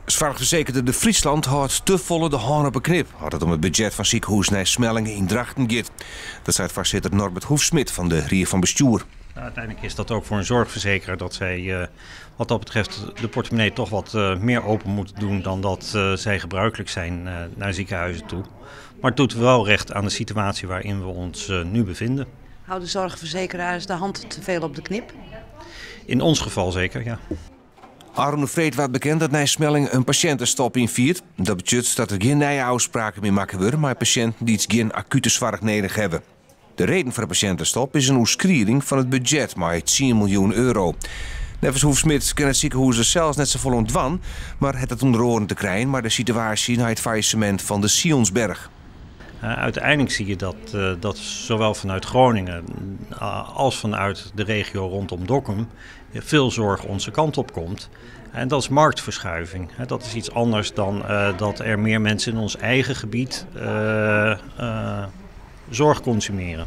Soarchfersekerder De Friesland hâldt te folle de hân op 'e knip as it om it budzjet fan sikehûs Nij Smellinghe yn Drachten giet. Dat seit foarsitter Norbert Hoefsmit fan de Rie fan Bestjoer. Nou, uiteindelijk is dat ook voor een zorgverzekeraar dat zij wat dat betreft de portemonnee toch wat meer open moeten doen dan dat zij gebruikelijk zijn naar ziekenhuizen toe. Maar het doet wel recht aan de situatie waarin we ons nu bevinden. Houden zorgverzekeraars de hand te veel op de knip? In ons geval zeker, ja. Ofrûne freed waard bekend dat Nij Smellinghe in pasjintestop ynfiert. Dat betsjut dat der gjin nije ôfspraken mear makke wurde mei pasjinten dy't gjin akute soarch nedich hawwe. De reden foar de pasjintestop is in oerskriding fan it budzjet mei tsien miljoen euro. Neffens Hoefsmit kin it sikehûs der sels net safolle oan dwaan, mar hat it ûnder oaren te krijen mei de situaasje nei it faillissemint fan de Sionsberg. Uiteindelijk zie je dat zowel vanuit Groningen als vanuit de regio rondom Dokkum veel zorg onze kant op komt. En dat is marktverschuiving. Dat is iets anders dan dat er meer mensen in ons eigen gebied zorg consumeren.